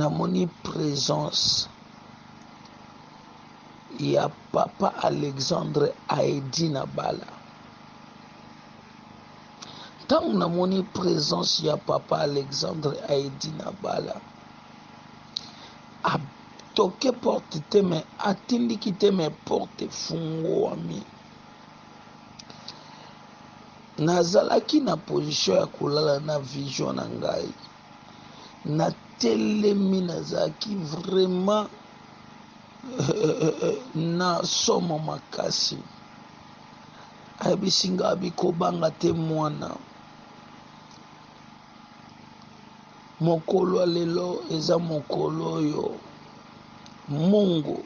Namoni presence ya papa Alexandre Aedi na bala. Ntango namoni presence ya papa Alexandre Aedi na bala, atoke porte te me atindiki te me porte efungwami. Nazalaki na position ya kolala na vision na ngai. Natelemi nazalaki vraiment na somo makasi. Ayebisi nga abi kobanga te mwana. Mokolo ya lelo eza mokolo oyo Mungu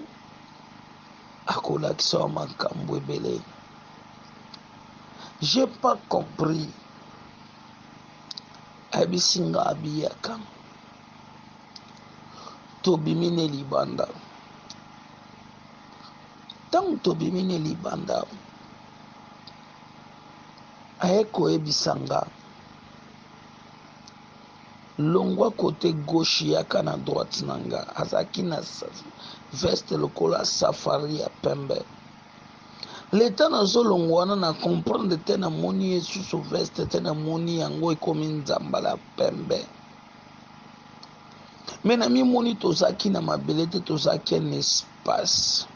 akolakisa yo makambo ebele. J'ai pas compris. Ayebisi nga abiyaka. Tobimi ne libanda. Ntango tobimi ne libanda, aye koyebisa nga longwa kote gauche yaka na droite na nga. Azalaki na veste lokola safari ya pembe. Leta nazolongwa wana na comprendre te, namoni ye susu veste te, namoni yango ekomi nzambala pembe. Me namimoni tozalaki na mabele te, tozalaki na espace.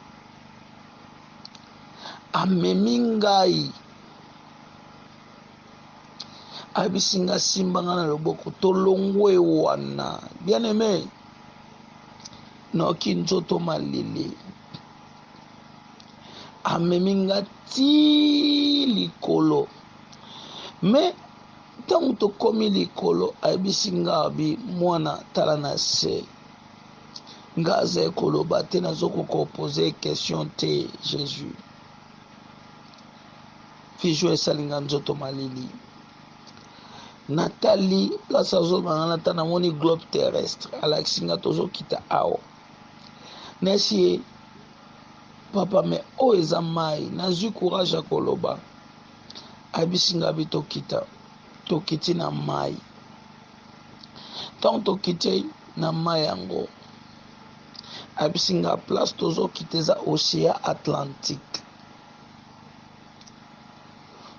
Amemi ngai, ayebisi nga simba nga na loboko, tolongwe wana. Bien aime, nayoki nzoto malili. Amemi nga ti likolo. Me ntango tokomi likolo, ayebisi nga abi mwana tala na se. Nga azali koloba te, nazokoka kopose question te. Jésus, vision esali nga nzoto malili. Natali place azoloba nga nata, namoni globe terrestre, alakisi nga tozokita awa. Nasi ye papa, me oyo eza mai. Nazwi courage ya koloba. Ayebisi nga bi tokita, tokiti na mai. Ntango tokiti na mai yango, ayebisi nga place tozokita eza océan Atlantique.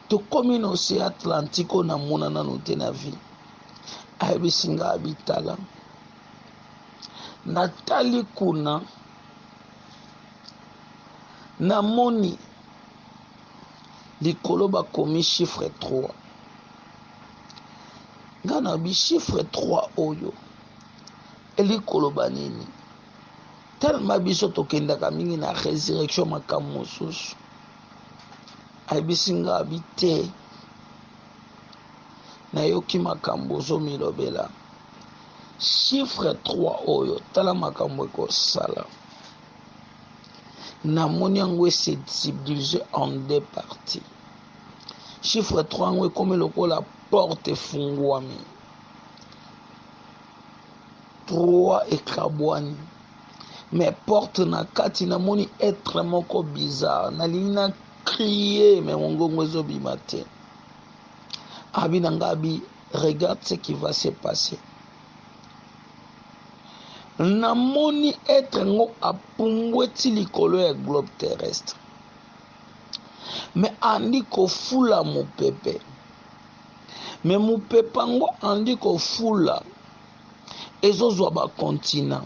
Tokomi na océan Atlantique oyo namona nanu te na vie. Ayebisi nga abitala, natali kuna, namoni likolo bakomi chiffre 3. Nga na bi chiffre 3 oyo eli koloba nini? Tellement biso tokendaka mingi na résurrection makambo mosusu. Ayebisi nga abi te, nayoki makambo ozomilobela. Chiffre 3 oyo, tala makambo ekosala. Namoni yango ese subdivise en deux parties. Chiffre 3 yango ekomi lokola porte efungwami. 3 ekabwani. Mais porte na kati namoni être moko bizarre. Nalingi na crier mais mongongo ezobima te. Abi na nga abi regarde ce qui va se passer. Namoni être ngo apumbwe ti likolo ya globe terrestre. Mais andi kofula mopepe. Mais mopepe yango andi kofula ezozwa ba continent.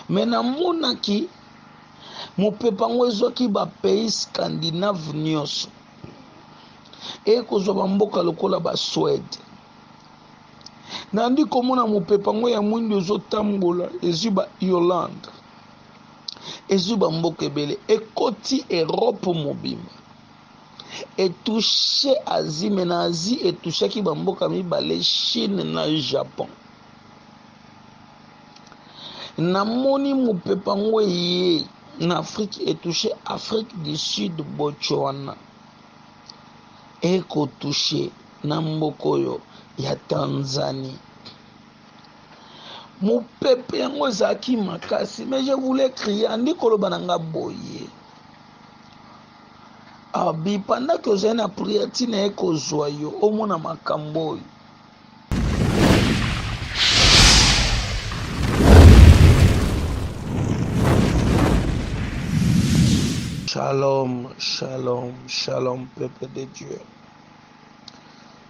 Mais namonaki mopepe yango ezwaki ba pays scandinave nyonso. Eye kozwa ba mboka lokola ba Suède. Nandi komona mopepe yango ya mwindu ezotambola, ezwi ba Irlande, ezwi ba mboka ebele, ekoti Europe mobimba, etouche Asie. Me na Asie etouchaki ba mboka mibale, Chine na Japon. Namoni mopepe yango eye na Afrique, etouche Afrique du Sud, Botswana, ekotouche na mboka oyo ya Tanzanie. Mopepe yango ezalaki makasi, mais je voulais crier. Andi koloba na nga boye abi pendant que ozali na prière, ntina ye kozwa yo omona makambo oyo. Shalom, shalom, shalom, peuple de Dieu.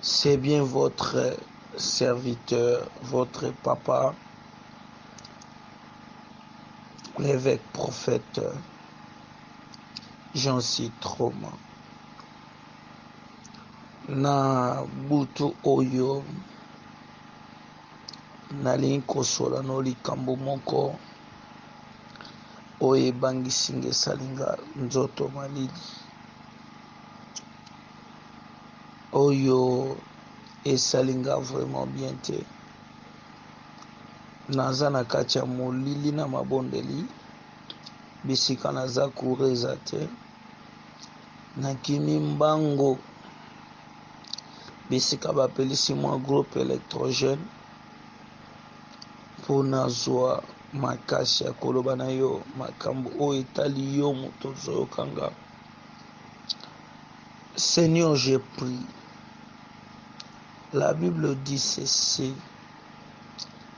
C'est bien votre serviteur, votre papa, l'évêque prophète Jean-C. Troma. Na butu oyo nalingi kosola no likambo moko oyo ebangisi nga esali nga nzoto malili oyo esali nga vraiment bien te. Naza na kati ya molili na mabondeli, bisika naza courant eza te, nakimi mbango bisika bapelisi mwa groupe électrogène mpo nazwa makasi ya koloba na yo makambo oyo etali yo moto ozoyoka nga. Seigneur, je prie. La Bible dit ceci,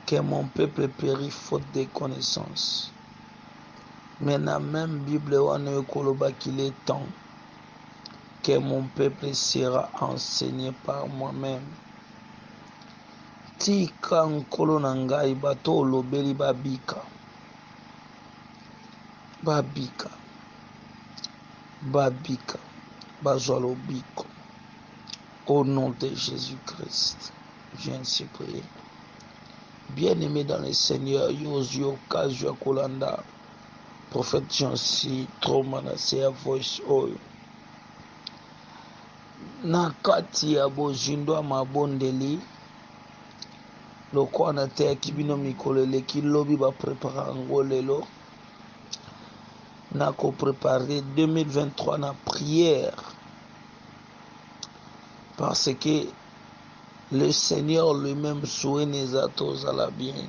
que mon peuple périt faute de connaissance. Mais na même Bible wana ekoloba qu'il est temps que mon peuple sera enseigné par moi-même. Tika nkolo na ngai bato olobeli babika, babika, babika, bazwa lobiko. Au nom de Jésus-Christ, je ainsi prié. Bien-aimé dans le Seigneur, yo ozwi occasion ya kolanda prophète Jean-C Troma na se ya voice oyo. Na kati ya bozindo ya mabondeli, lokola nateyaki bino mikolo eleki, lobi baprepare yango lelo, nakoprepare 2023 na prière, parce que le Seigneur lui-même souhaite eza tozala bien.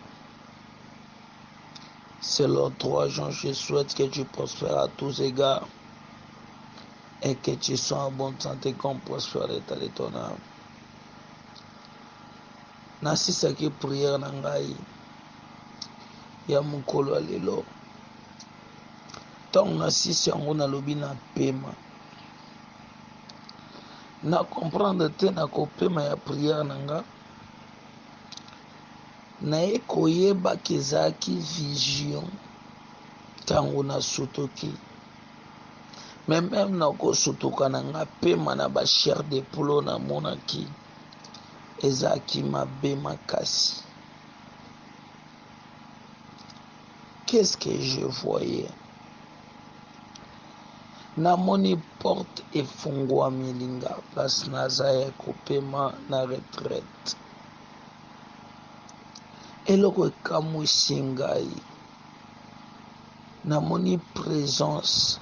Selon 3 Jean, je souhaite que tu prospères à tous égards et que tu sois en bonne santé comme prospère l'état de ton âme. Nasisaki prière na ngai ya mokolo ya lelo. Ntango nasisi yango nalobi na pema. Na comprendre te na kopema ya prière na nga. Naye koyebaki ezalaki vision ntango nasutuki. Mais même na kosutuka na nga pema na ba chair de poule namonaki ezalaki mabe makasi. Qu'est-ce que je voyais? Namoni porte efungwami linga place naza ya kopema na retraite. Eloko ekamwisi ngai, namoni présence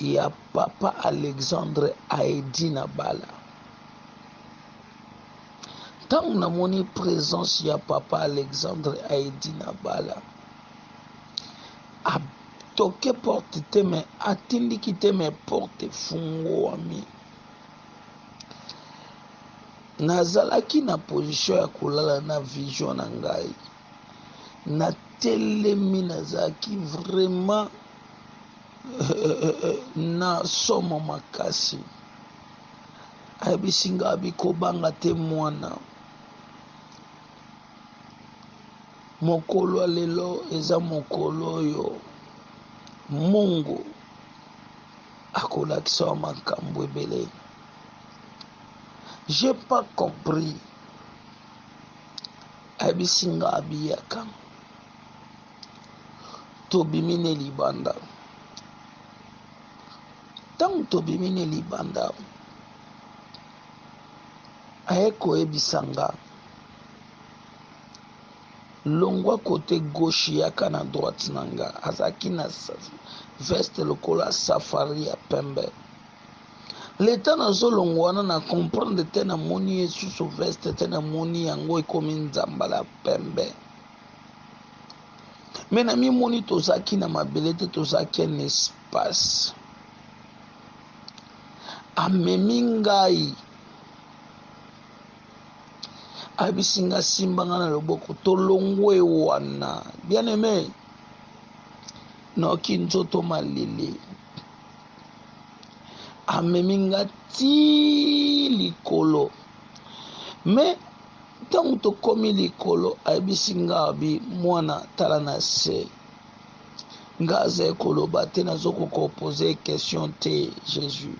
ya papa Alexandre Aedi na bala. Ntango namoni présence ya papa Alexandre Aedi na bala, atoke porte te me atindiki te me porte efungwami. Nazalaki na position ya kolala na vision na ngai. Natelemi, nazalaki vraiment na somo makasi. Ayebisi nga abi kobanga te mwana. Mokolo ya lelo eza mokolo oyo Mungu akolakisa wa makambo ebele. J'ai pas compris. Ayebisi nga abiyaka. Tobimi ne libanda. Ntango tobimi ne libanda, aye koyebisa nga longwa côté gauche yaka na droite na nga. Azalaki na veste lokola safari ya pembe. Leta nazolongwa wana na comprendre te, namoni ye susu veste te, namoni yango ekomi nzambala pembe. Me namimoni tozalaki na mabele te, tozalaki un espace. Amemi ngai, ayebisi nga simba nga na loboko, tolongwe wana. Bien aimé, Nayoki nzoto malili. Amemi nga ti likolo. Mais ntango tokomi likolo, ayebisi nga abi mwana tala na se. Nga azali koloba te, nazokoka kopose question te. Jésus,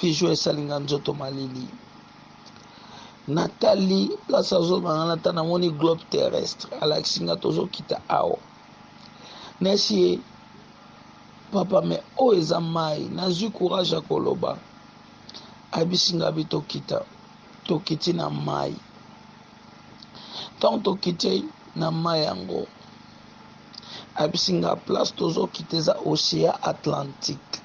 vision esali nga nzoto malili. Natali place azoloba nga, nata namoni globe terrestre, alakisi nga tozokita awa. Nasi ye papa, me oyo eza mai. Nazwi courage ya koloba, ayebisi nga bi tokita. Tokiti na mai. Ntango tokiti na mai yango, ayebisi nga place tozokita eza océan Atlantique.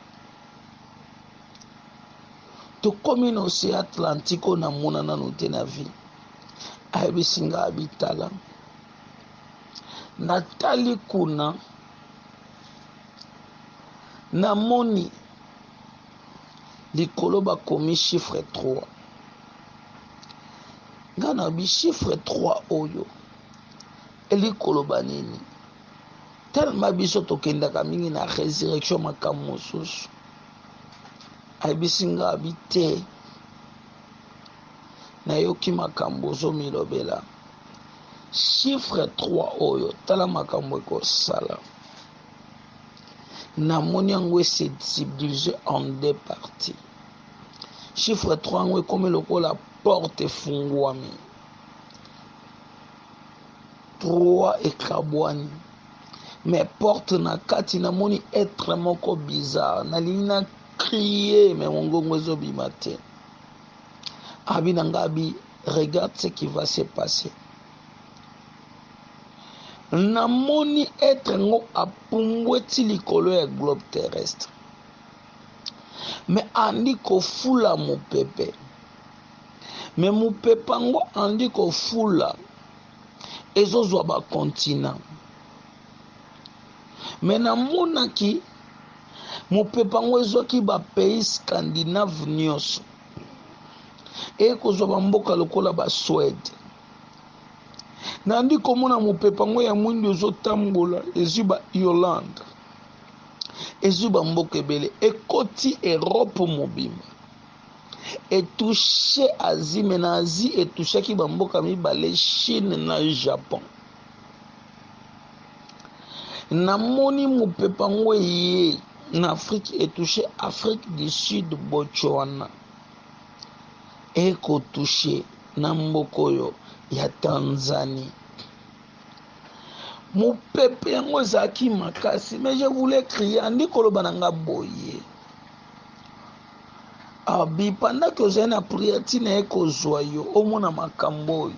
Tokomi na océan Atlantique oyo namona nano te na vie. Ayebisi nga abitala. Natali kuna, namoni likolo bakomi chiffre 3. Nga na bi chiffre 3 oyo eli koloba nini? Tellement biso tokendaka mingi na résurrection, makambo mosusu. Ayebisi nga abi te, nayoki makambo ozomilobela. Chiffre 3 oyo, tala makambo ekosala. Namoni yango ese subdivise en deux parties. Chiffre 3 yango ekomi lokola porte efungwami, 3 ekabwani, mais porte na kati namoni être moko bizarre. Nalingi na crier, mais mongongo ezobima te. Abi na nga abi regarde ce qui va se passer. Namoni être ngo apumbweti likolo ya globe terrestre, mais andi kofula mopepe. Mais mopepe yango andi kofula ezozwa bacontinent. Mais namonaki mopepe yango ezwaki bapays scandinave nyonso, ekozwa bamboka lokola basuède. Nandi komona mopepe yango ya mwindu ezotambola, ezwi ba Irlande, ezwi bamboka ebele, ekoti Europe mobimba, etouche Asie. Me na Asie etouchaki bamboka mibale, Chine na Japon. Namoni mopepe yango eye na Afrique, etouche Afrique du Sud, Botswana, ekotouche na mboka oyo ya Tanzanie. Mopepe yango ezalaki makasi, mais je voulais crier. Andi koloba na nga boye abi pendant que ozali na prière, ntina ye kozwa yo omona makambo oyo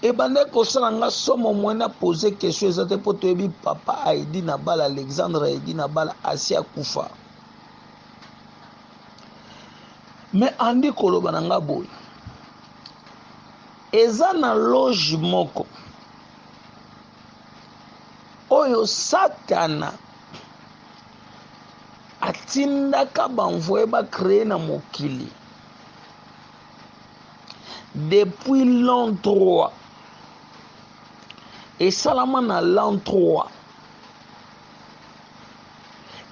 ebandaki kosala nga somo. Mwe na pose question eza te, mpo toyebi papa Aidi na bala, Alexandre Aidi na bala, asi akufa. Me andi koloba na nga boye eza na loge moko oyo Satana atindaka banvoye bacreye na mokili depuis l'an 3. Esalama na l'an 3,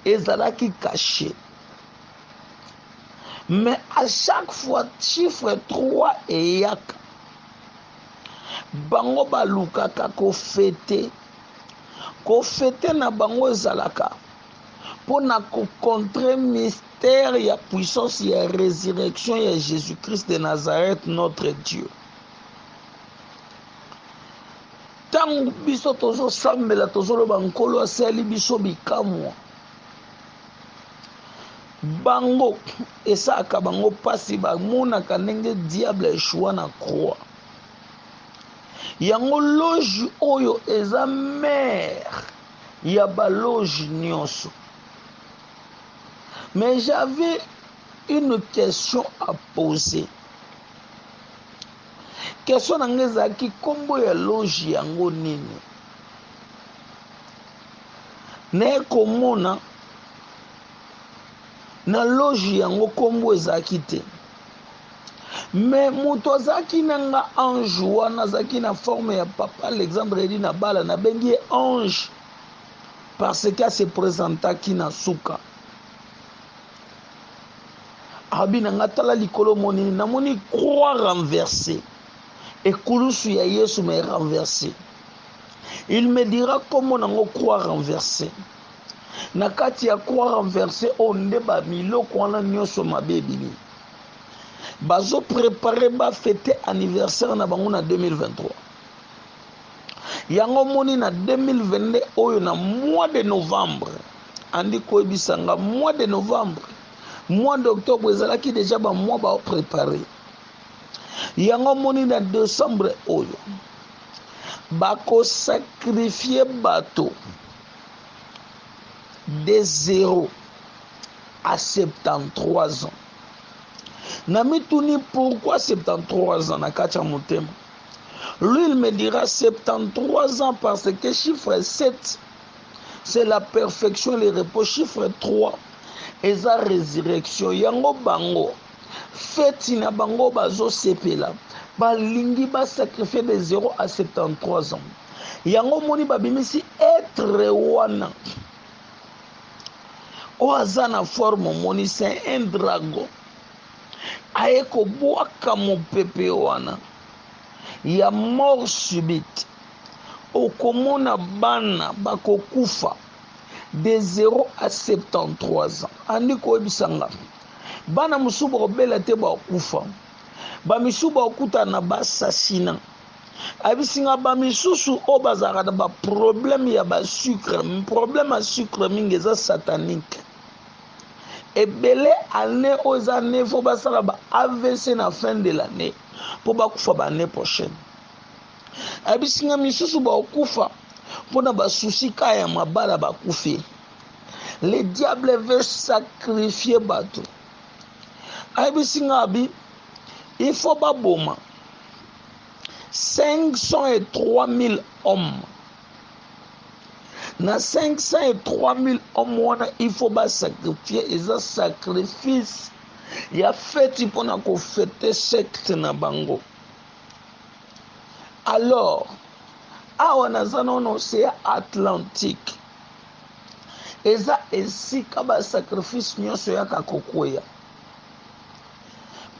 ezalaki caché, mais à chaque fois chiffre 3 eyaka, bango balukaka kofete. Kofete na bango ezalaka mpona kocontre mystère ya puissance ya résurrection ya Jésus-Christ de Nazareth, notre Dieu. Ntango biso tozosambela, tozoloba Nkolo asali biso bikamwa, bango esalaka bango mpasi. Bamonaka ndenge diable eshua na croix. Yango loge oyo eza mare ya baloge nyonso. Mais j'avais une question à poser. Question na ngai ezalaki nkombo ya loge yango nini? Naye komona na loge yango nkombo ezalaki te. Mais moto azalaki na nga ange wana azalaki na forme ya papa Alexandre Edi na bala, nabengi ye ange parce que ase presentaki na suka. Abi na nga tala likolo omoni, namoni croix renversée, ekulusu ya Yesu mais renversée. Il me dira kombo nango croix renversée. Na kati ya croix renversée oyo nde ba miloko wana nyonso mabe ebimi. Bazo préparer ba fêter anniversaire na bango na 2023. Yango moni na 2022 oyo na mois de novembre, andi koyebisa nga mois de novembre, mois d'octobre ezalaki déjà ba mois ba préparer. Yango moni na décembre oyo bako sacrifier bato de 0 à 73 ans. Na mituni pourquoi 73 ans na kati ya motema. Lui il me dira 73 ans parce que chiffre 7 c'est la perfection et le repos. Chiffre 3 eza résurrection. Yango bango feti na bango bazosepela, balingi basacrifier de 0 à 73 ans. Yango moni babimisi être wana oyo aza na forme omoni c'est un dragon, aye kobwaka mopepe wana ya mort subite. Okomona bana bakokufa de 0 à 73 ans. Andi koyebisa nga bana mosusu bakobela te, bakokufa. Bamisusu bakokutana na bassassinat. Ayebisi nga bamisusu oyo bazalaka na baproblème ya basucre, problème ya sucre mingi eza satanique. Ebele année oyo eza année fo basala ba AVC na fin de l'année mpo bakufa ba année prochaine. Ayebisi nga misusu bakokufa mpona basusi ka ya mabala bakufi. Le diable veut sacrifier bato. Ayebisi nga abi il faut baboma 503 000 hommes. Na 503 000 hommes wana il faut basacrifier, eza sacrifice ya feti mpona kofete secte na bango. Alors awa naza nano océan Atlantique, eza esika basacrifice nyonso yaka kokweya.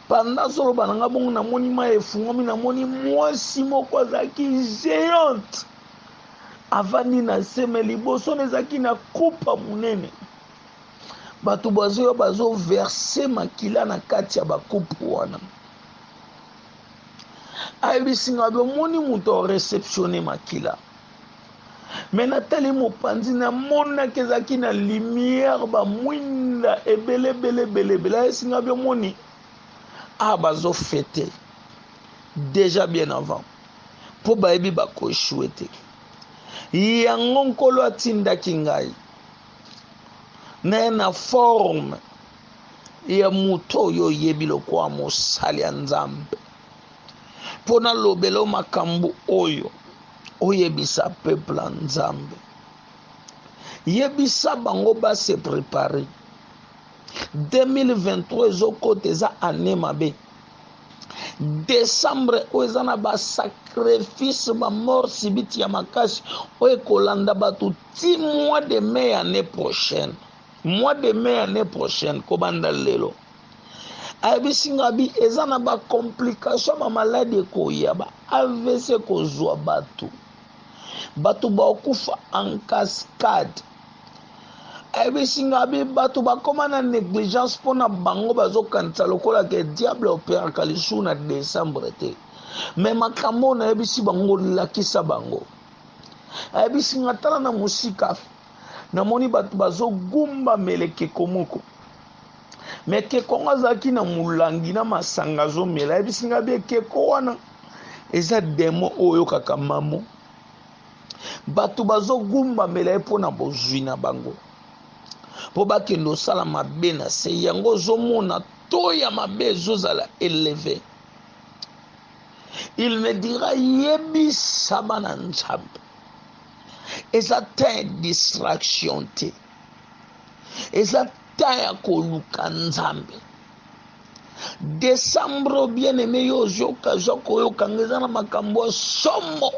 Panda azoloba na nga bongo, namoni mai efungwami, namoni mwasi moko azalaki géante avandi na se, me liboso na ezalaki na kupa monene. Bato bazoya bazoverse makila na kati ya bakupe wana. Ayebisi nga bomoni moto areceptionne makila, me natali mopanzi namonaki ezalaki na lumière bamwinda ebele ebele ebele ebele. Ayebisi nga bomoni ah bazofete déjà bien avant mpo bayebi bakoeshue te. Yango nkolo atindaki ngai naye na forme ya moto oyo oyebi lokola mosali ya Nzambe mpo nalobela makambo oyo oyebisa peuple ya Nzambe. Yebisa bango base préparer. 2023 ezokota eza année mabe. Décembre oyo eza na basacrifice, bamort subite ya makasi oyo ekolanda bato ti mois de mai année prochaine. Mois de mai année prochaine kobanda lelo. Ayebisi nga bi eza na bacomplication bamaladi ekoya, ba AVC kozwa bato, bato bakokufa en cascade. Ayebisi nga bi bato bakóma na négligence mpona bango bazokanisa lokola ke diable opéraka lisusu na décembre te. Me makambo oyo nayebisi bango, lakisa bango. Ayebisi nga tala na mosika, namoni bato bazogumbamela ekeko moko, me ekeko yango azalaki na molangi na masanga azomela. Ayebisi nga bi ekeko wana eza demo oyo oyokaka mamo. Bato bazogumbamela ye mpona bozwi na bango mpo bakende osala mabe na se. Yango ozomona to ya mabe ezozala élevé. Il me dira yebisa bana Nzambe eza temps ya distraction te, eza temps ya koluka Nzambe. Decembre bien aimé yo ozwi occasion koyoka nga eza na makambo ya somo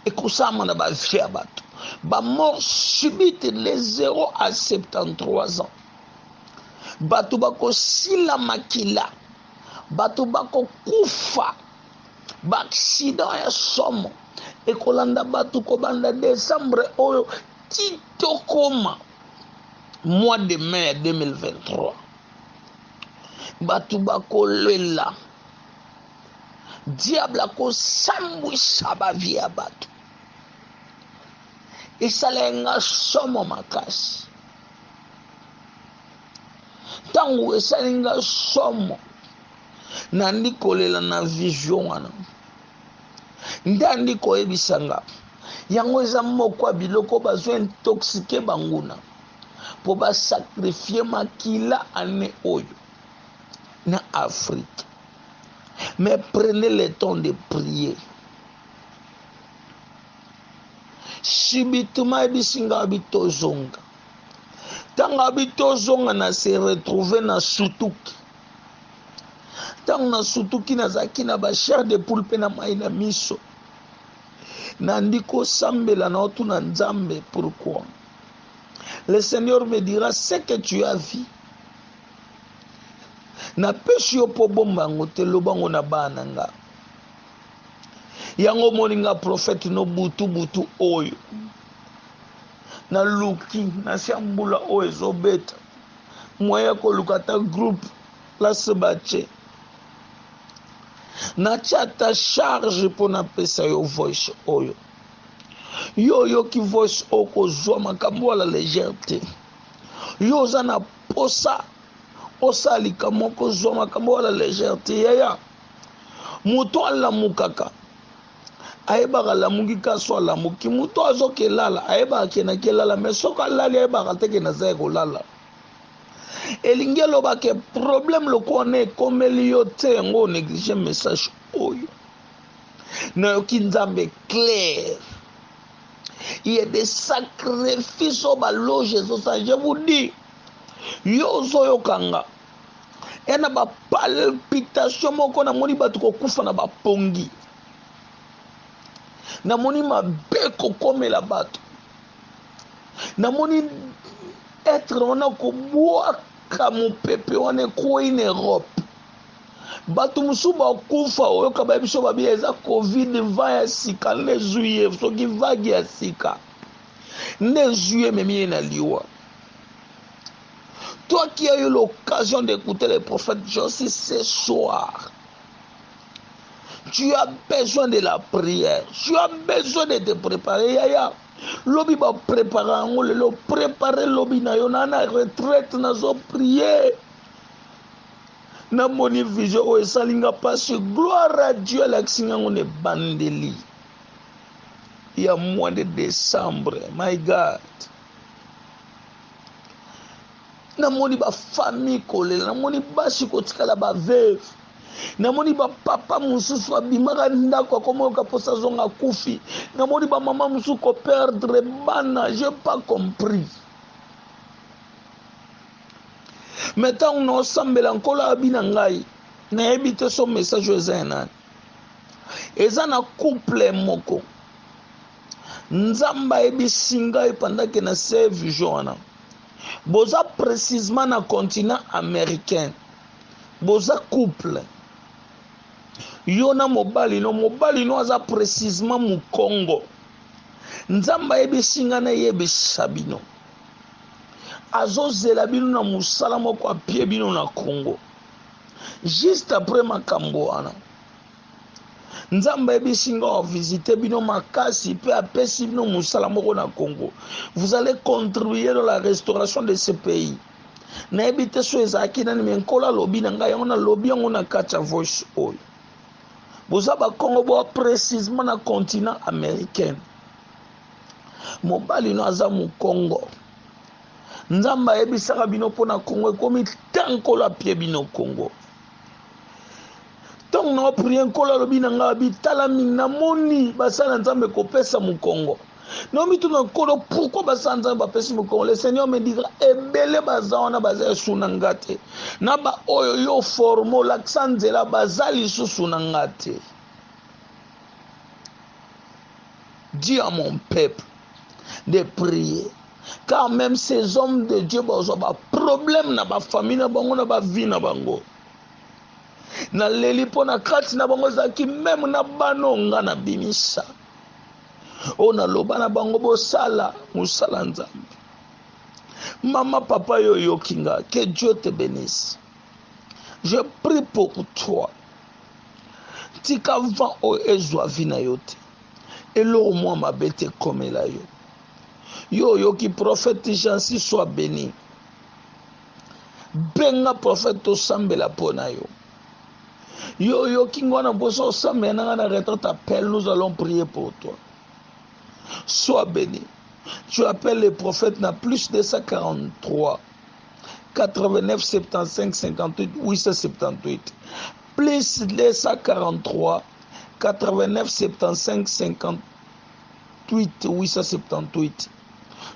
ekosalama na bavie ya bato bamort subite les 0 à 73 ans bato bakosila makila bato bakokufa baaccident ya somo ekolanda bato kobanda decembre oyo ti tokoma mois de mai ya 2023 bato bakolela diable akosambwisa bavie ya bato esala nga somo makasi ntango esali nga somo nandi kolela na vision wana nde andi koyebisa nga yango eza moko ya biloko bazo intoxike banguna mpo basakrifie makila ane oyo na Afrique. Mais prenez le temps de prier. Subitement ayebisi nga abi tozonga. Ntango abi tozonga na se retrouver na sutuki. Ntango na sutuki nazalaki na ba chair de poule mpe na mai na miso. Nandi kosambela na otuna Nzambe pourquoi. Le Seigneur me dira ce que tu as vu. Napesi yo mpo bomba yango te, loba yango na bana nga. Yango omoni nga prophète no butu butu oyo. Naluki nasi ya mbula oyo ezobeta. Moyen ya koluka ata groupe place batie. Natia ata charge mpo napesa yo voice oyo. Yo oyoki voice oyo kozwa makambo à la légère te. Yo oza na posa osala likambo moko kozwa makambo à la légère te yaya. Moto alamukaka ayebaka alamuki ka so alamuki moto azokelala ayebaka ke nakelala me soki alali ayebaka te ke naza ya kolala elingi eloba ke problème lokola wana ekomeli yo te yango onéglige message oyo nayoki nzambe clair il y a des sacrifices oyo baloge ezosala je vous dis yo ozoyoka nga ya na bapalpitation moko namoni bato kokufa na bapongi namoni mabe kokomela bato namoni etre wana kobwaka mopepe wana ekwei na europe bato mosusu bakufa oyoka bayebi biso babi eza covid va ya sika nde ezwi ye soki vague ya sika nde ezwi ye ememi ye na liwa Toi qui as eu l'occasion d'écouter le prophète Josie ce soir, tu as besoin de la prière. Tu as besoin de te préparer. Yaya, lobi ba préparer yango lelo préparer lobi na yo na na retraite nazo prier. Namoni vision oyo esali nga mpasi gloire à Dieu alakisi nga yango na ebandeli ya mois de décembre my God. Namoni ba famille kolela, namoni basi kotikala ba veuve, namoni ba papa mosusu abimaka ndako akomoyoka mposa azonga akufi, namoni ba mama mosusu koperdre bana, j'ai pas compris. Me ntango naosambela nkolo abi na ngai, nayebi te so message oyo eza ya nani. Eza na couple moko Nzambe ayebisi ngai pendant que na se vision wana boza précisement na continent américain boza couple yo na mobali no mobali no aza précisement mokongo nzambe ayebisi ngai nayebisa bino azozela bino na mosala moko apie bino na congo juste après makambo wana Nzambe ayebisi nga avisite bino makasi pe apesi bino mosala moko na Congo. Vous allez contribuer dans la restauration de ce pays. Nayebi te so ezalaki nani me Nkolo alobi na ngai yango nalobi yango na kati ya voice oyo. Boza ba Congo boa précisement na continent américain. Mobali no aza mokongo. Nzambe ayebisaka bino mpo na Congo ekomi temps Nkolo apie bino Congo. Ntango na prie nkolo alobi na ngai abi tala mingi namoni basali na nzambe kopesa mokongo. Naomituna Nkolo, pourquoi basala Nzambe bapesi mokongo? Le Seigneur me dira, ebele baza wana baza esu na nga te, na baoyo yo forme olakisa nzela baza lisusu na nga te. Dis à mon peuple de prier, car même ces hommes de Dieu bazwa ba problème na ba famille na bango, na ba vie na bango. Naleli mpo na kati na bango ezalaki meme na bana oyo nga nabimisa, oyo naloba na bango bosala mosala Nzambe. Mama, papa, yo oyoki nga, que Dieu te bénisse. Je prie pour toi. Tika vent oyo ezwa vie na yo te, eloko mwa mabe te ekomela yo. Yo oyoki prophète Jancy, sois béni. Benga prophète tosambela mpo na yo. Yo oyoki nga na mposa osambela na nga na retraite, appelle, nous allons prier pour toi. Sois béni. Tu appelles le prophète na plus 243 89 75 58 878. Plus 243 89 75 58 878.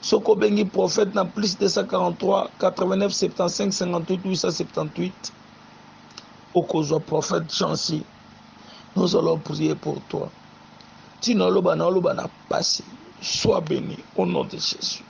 Soki obengi prophète na plus 243 89 75 58 878, okozwa prophète Chancy. Nous allons prier pour toi. Tina oloba na oloba na pasi. Sois béni au nom de Jésus.